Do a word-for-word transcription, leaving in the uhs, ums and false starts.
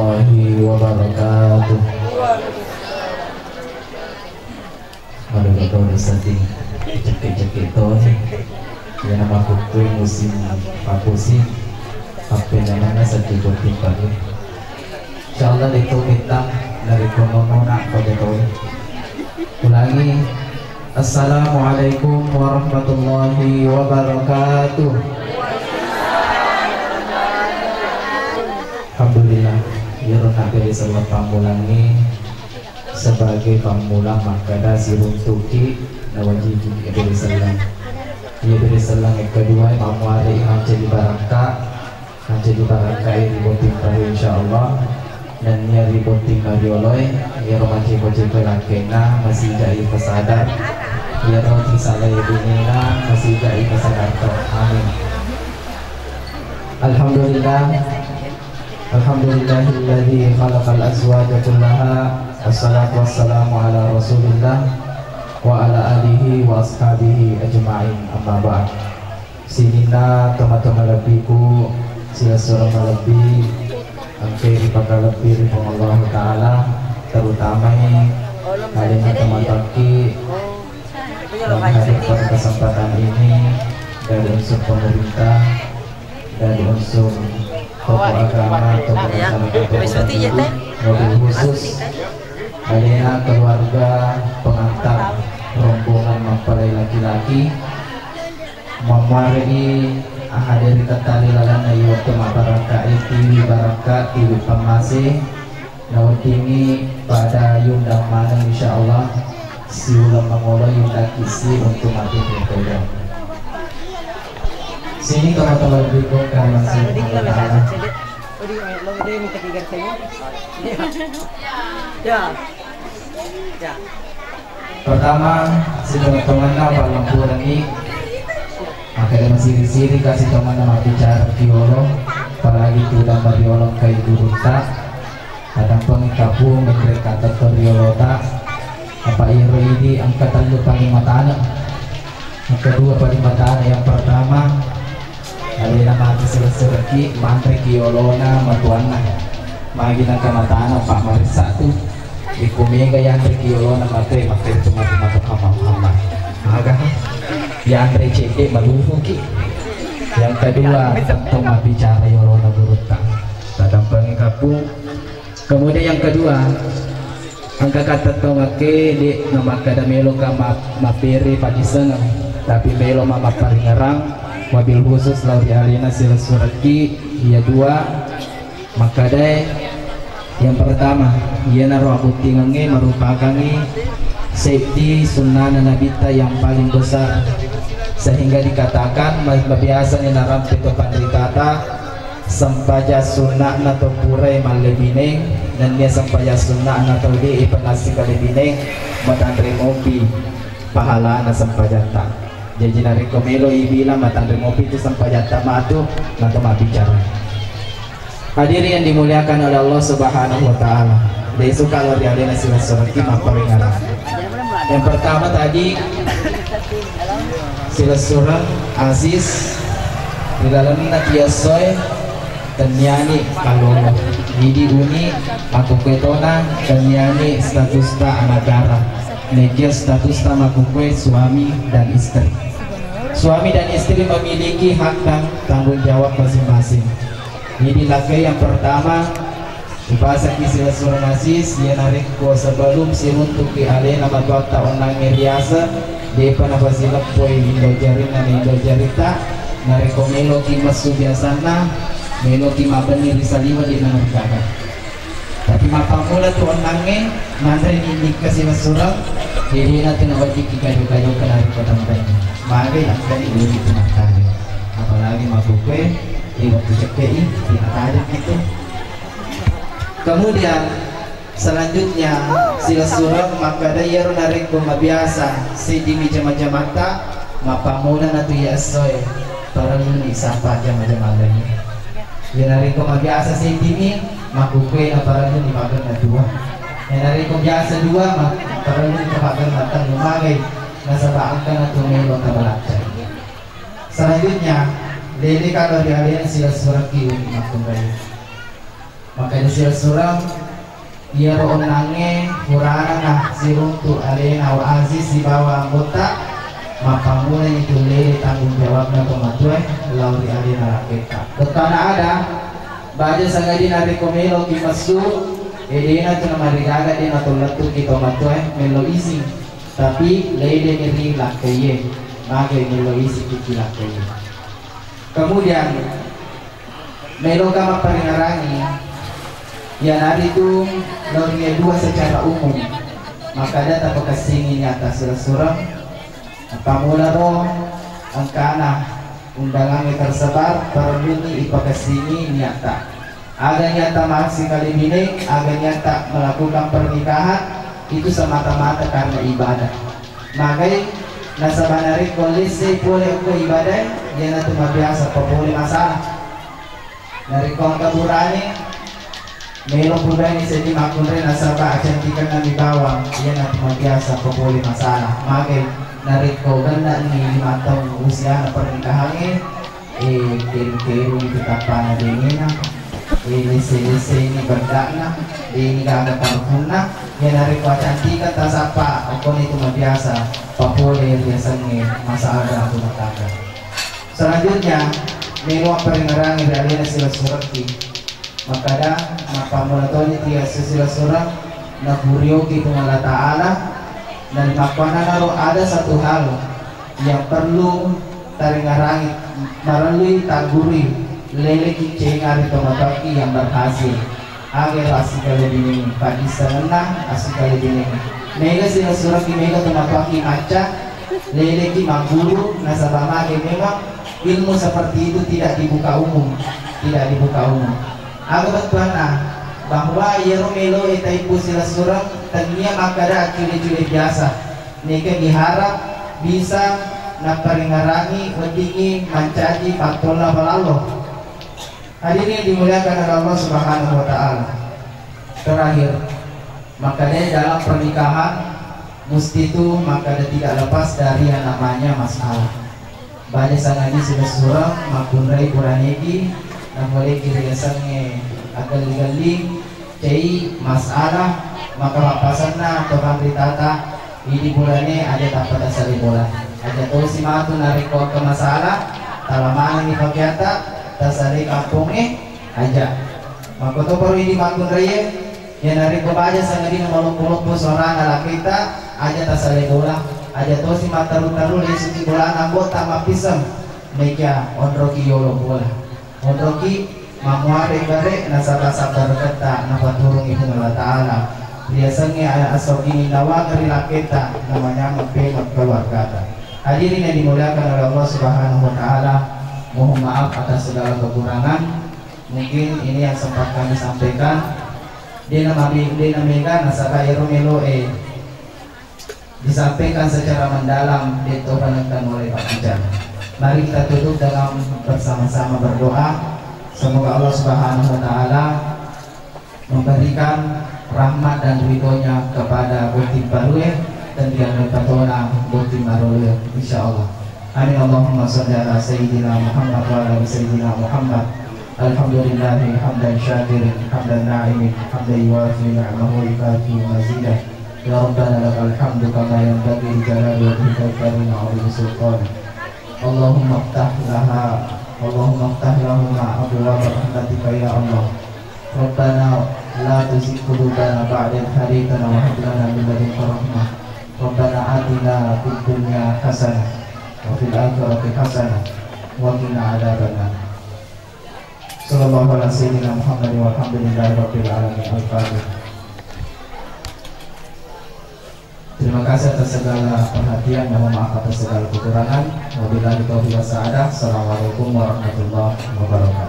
Warahmatullahi wabarakatuh. Aduh, aduh, aduh, sedih. Cekik-cekik toni. Ya, nama kutu musim papusi. Apa namanya sedih buat kita ni. Insyaallah itu kita dari kono nak pada toni. Ulangi. Assalamualaikum warahmatullahi wabarakatuh. Alhamdulillah, iyaro nabbere selleng pammulangnge sebagai pammulang makkeda siruntuki nawajibi bere selleng. Iya bere selleng yang kedua, mammuare mancaji barakka, mancaji barakka ri botting paru insyaallah. Nennia ri botting marioloe, iyaro maceko-ceko lakkenna masijai pasadar, iyaro tisalai binena masijai pasadar to. Amin. Alhamdulillah. Alhamdulillahilladzi khalaqal azwaja kullaha. Wassalatu wassalamu ala Rasulillah wa ala alihi wa ashabihi ajma'in. Amma ba'd. Sininna tomatoa malebbiku, silessureng malebbi engkae ripakalebbi ri Puang Allahu Ta'ala, terutamai alena tomatoakki yang hadir pada kesempatan ini dari unsur pemerintah, dari unsur tokoh agama, tokoh masyarakat, tokoh penduduk, wabil khusus alena keluarga pengantar rombongan mempelai laki-laki, mammuarei hadiri kettari lalenna iwettu mabbarakkai tiwi barakka, tiwi pammase, naweddingngi pada yundang maneng insyaallah siuleng mangolo yundakki si untuk mati. Sini teman-teman berikut kami masih Ya. Ya. Pertama, sitongenna pallempurengngi, makkeda masiri-siri kasi tongenna mabbicara riolo, apalagi tudang mariolo engkai gurutta, tadampengi kapung menre katetto riolota, apa iro idi engka tellu paling matane. Engka dua paling matane, yang pertama, alena matu selessureki, manreki yolona matuanna. Magi nengka matana, Pak, marissa tu. Iko mega yanreki yolona mate, mate tu matu matu hama-hama. Aga? Yanre cedde maluhuki. Yang kedua, tetto mabbicara yolona gurutta. Tadampengi kapung. Kemudian yang kedua, engka katettongekki de namakkeda meloka ma-, mappere paddissengeng, tapi melo ma-, mapparingerang, wabil khusus lao ri alena silessurekki iya dua. Makkedae, yang pertama, iyanaro abbottingengnge merupakangngi seddi sunnana Nabitta yang paling besar, sehingga dikatakan ma-, mabiasani narampe to panritata, sempajang sunna'na to purae mallebineng, nennia sempajang sunna'na to de'e pernah sikalebineng, matanre mopi pahalana sempajatta. Jaji narekko melo ibilang matanre mopi tu sempajatta matu, nato mabbicara. Hadirin yang dimuliakan oleh Allah Subhanahu wa Ta'ala, desu kalau ri alena silessurekki mapparingerang. Yang pertama tadi, silessureng asis ri lalenna tiessoe, tenniani kallolo. Idi uni makkukkuetona, tenniani statusta anagara, nekia statusta makkukkue suami dan istri. Suami dan istri memiliki hak dan tanggung jawab masing-masing. Jadi, lakkai yang pertama, upasaki silessureng asis, iyanarikkua sebelum siruntuki alena matuatta onnangnge riaseng, depa napasileppoi indo jarinna na indo jarita, narekko meloki messu biasanna, meloki mabbenni ri saliweng, de'na nakkada. Tapi mappammula tu onnangnge, nanre ni nikka silessureng, jadi nanti nawajiki kajo-kajo kenari kota mudanya. Magai nakkani uri tu makkada. Apalagi makkukue, di waktu cekke i, di makkada gitu. Kemudian, selanjutnya, silessureng makkada iyaro narekko mabiasa, seddi mi jama-jamata, mappammula natu iya essoe, parelluni sapa jama-jama laingnge. Iyanaritu mabiasa seddi mi, makkukue naparelluni magenna dua. Iyanaritu biasa dua, ma-, parelluni magenna tellu magai, nasaba engka natu melo tabalacca. Selanjutnya, lele kalo ri alena silessurekki uni makkunrai. Makkeda silessureng, iyaro onnangnge purana na siruntu alena Wa Aziz sibawa anggota, mappammulani tullei tanggung jawabna tomatoae lao ri alena lakketta. Bettuanna ada, baja sangadinna narekko meloki messu, e, dena tu namarigaga, dena tu lettuki tomatoae mello izin, tapi ledeni ri lakkaiye, magai mello izin ki lakkaiye. Kemudian, meloka mapparingerangi, iyanaritu lao ri dua secara umum, makkeda tapakessingi niatta silessureng. Pammularo engkana undangangnge tersebar, parelluni ipakessingi niatta. Aga niatta massikalibineng, aga niatta melakukan pernikahan, itu semata-mata karena ibadah. Magai nasaba narekko lessei pole okko ibadae, iyanatu mabiasa papole masalah. Narekko engka burane melo purani seddi makkunrai nasaba acantikenna mi bawang, iyanatu mabiasa papole masalah. Magai narekko genna'ni lima taung usiana pernikahangnge, eh, keru-keru itu tappana dengena, eh, lesse-lesse ini beddakna, deni gaga parfumna, ya narekko acantikeng tasappa, okkoni itu mabiasa papole riasengnge masalah dalam rumah tangga. Selanjutnya, melo apparingerangi ri alena silessurekki. Makkada, mappammula toni tia silessureng, napurioki Puang Allah Ta'ala, dan makkuannanaro ada satu hal yang perlu taringarangi, marellui taggurui, leleki cenga ri tomatoakki yang berhasil. Aga ero assikalebinengnge, paddissengenna assikalebinengnge. Mega silessurekki, mega tomatoakki macca, leleki magguru, nasaba mage memang ilmu seperti itu tidak dibuka umum, tidak dibuka umum. Aga bettuanna bahwa iyaro meloe taibbu silessureng tennia makkeda accule-cule biasa. Neka diharap bisa napparingarangi weddingngi mancaji pattolla balallo. Hadirin yang dimuliakan oleh Allah Subhanahu wa Ta'ala. Terakhir, makanya dalam pernikahan mesti itu makanya tidak lepas dari yang namanya masalah. Baja sangadi silessureng, makkunrai puraneki, napoleki riasengnge agelli-gelli, cei masalah, maka mappasenna to panritata, idi purane aja tappa tasale bola. Aja tosi matu narekko engka masalah, tala manenni pakeatta, tasale kampongnge, aja. Makkotoparo idi makkunraie, Iyanaritu baja sangadinna maloppo-loppo suarana lakkaitta, aja tasale bola, aja tosi matteru-teru lesuki bolana anggota mappisseng, nekia onroki yolo bola. Onroki mammuare bare nasaba sabbareketta napaturungi Puang Allah Ta'ala. Riasengnge anak asogini nawaga ri lakkaitta namanyameng pemeng keluargata. Hadirin yang dimuliakan oleh Allah Subhanahu wa Ta'ala, mohon maaf atas segala kekurangan. Mungkin ini yang sempat kami sampaikan. Dena mabi-, dena mega nasaba ero meloe disampaikan secara mendalam, de topa nengka mulai pabbicara. Mari kita tutup dengan bersama-sama berdoa. Semoga Allah Subhanahu wa Ta'ala memberikan rahmat dan ridhonya kepada botting parue, tendian patona botting marolue, insyaallah. Amin. Allahumma salli ala Sayyidina Muhammad wa ala ali Sayyidina Muhammad. Alhamdulillahi hamdan syakirin, hamdan na'imin, hamdan yuwafi ni'amahu wa yukafi mazidah. Ya Rabbana lakal hamdu kama yanbaghi li jalali wajhika wa karimi azimi sultanik. Allahumma iftah laha, Allahumma iftah lahuma abwaaba rahmatika ya Allah. Rabbana la tuzigh qulubana ba'da idh hadaytana wa hab lana min ladunka rahmah. Rabbana atina fid dunya hasanah wa fil akhirati hasanah wa qina adzabannar. Sallallahu ala sayyidina Muhammad walhamdulillahi rabbil alamin. Al-Fatihah. Terima kasih atas segala perhatian, mohon maaf atas segala kekurangan. Wabillahi taufiq was sa'adah. Assalamualaikum warahmatullahi wabarakatuh.